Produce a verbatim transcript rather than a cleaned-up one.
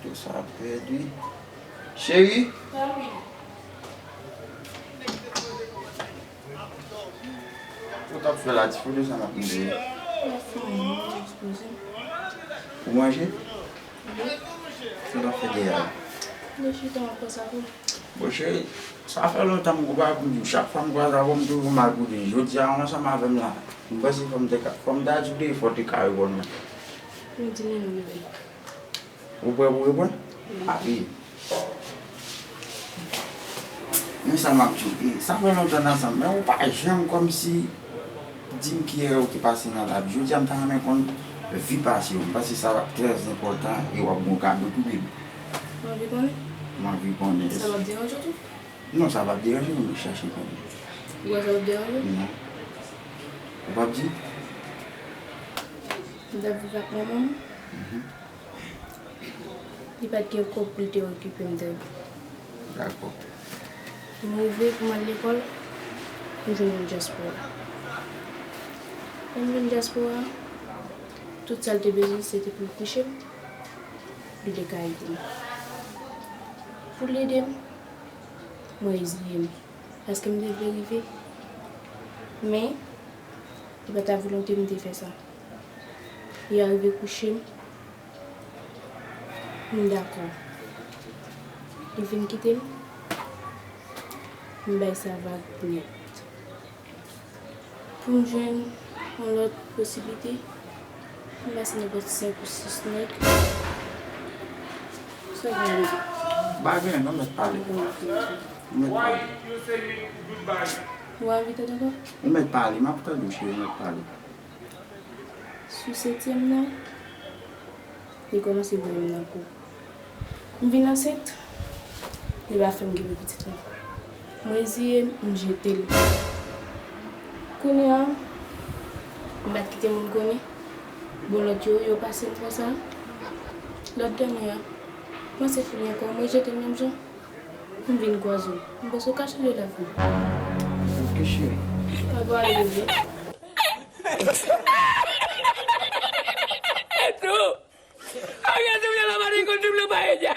Tout sa pèdi. Cheri? Sa vini. Ou t ap fè la, ti foto sa m ap manje. M ap fè yon dispoze. Ou manje? Wi. Sa w t ap fè dèyè a? Mwen chita, m ap panse avè w. Bon, cheri, sa fè lontan m konprann pou di w. Chak fwa m kwaze avè w, m toujou mal pou di w. Jodi a, ansanm avè m la, m panse fò m te ka, fò m ta di w de fò w te ka reponn mwen. M di men nou, bebe. Ou prè pou reponn? Wi. Api. Men sa m ap di w, e, sa fè lontan n ansanm, men ou pa janm kòmsi di m ki erè w ki pase nan lavi. Jodi a, m ta renmen konn vi pase w. M panse sa trè enpòtan e w ap gen yon kado tou, bebe. Ou anvi konnen? M anvi konnen. Sa p ap deranje w tou? Non, sa p ap deranje m, men chache konnen. Ou wè sa p ap deranje w? Non. Ou p ap di? M t ap viv ak manman m. Mhm. Li pa t gen kòb pou l te okipe m de. Dakò. M rive pou m al lekòl, m jwenn yon dyaspora. Lè m jwenn dyaspora, tout sa l te bezwen, se te pou l kouche m, li te ka ede m. Pou l ede m, mwen reziye m, paske m te vle rive. Men, li pa t a volonte m te fè sa. Li arive kouche m, m dakò. Li vin kite m, m bay sa vag nèt. Pou m jwenn yon lòt posiblite, m pase nenpòt senk ou sis nèg. Sa gen. Bagay non, mèt pale. Mèt pale. Ou anvi tande ankò? Ou mèt pale, m ap tande w, cheri, mèt pale. Sou setyèm nan, li kòmanse voye m nan kou. M vin ansent, li pa fè m kenbe pitit la. M reziye m, m jete l. Kounye a, m pa t kite moun konnen. Bon, lòt yo, yo pase m konsa. Lòt dènye a, m ansent li ankò, m rejete l menm jan. M vin kwaze w. M panse w ka chanje lavi m. Ok, cheri. Mwen pral ale, bebe. Eto! Agase m nan la mari konn djouble pa edya.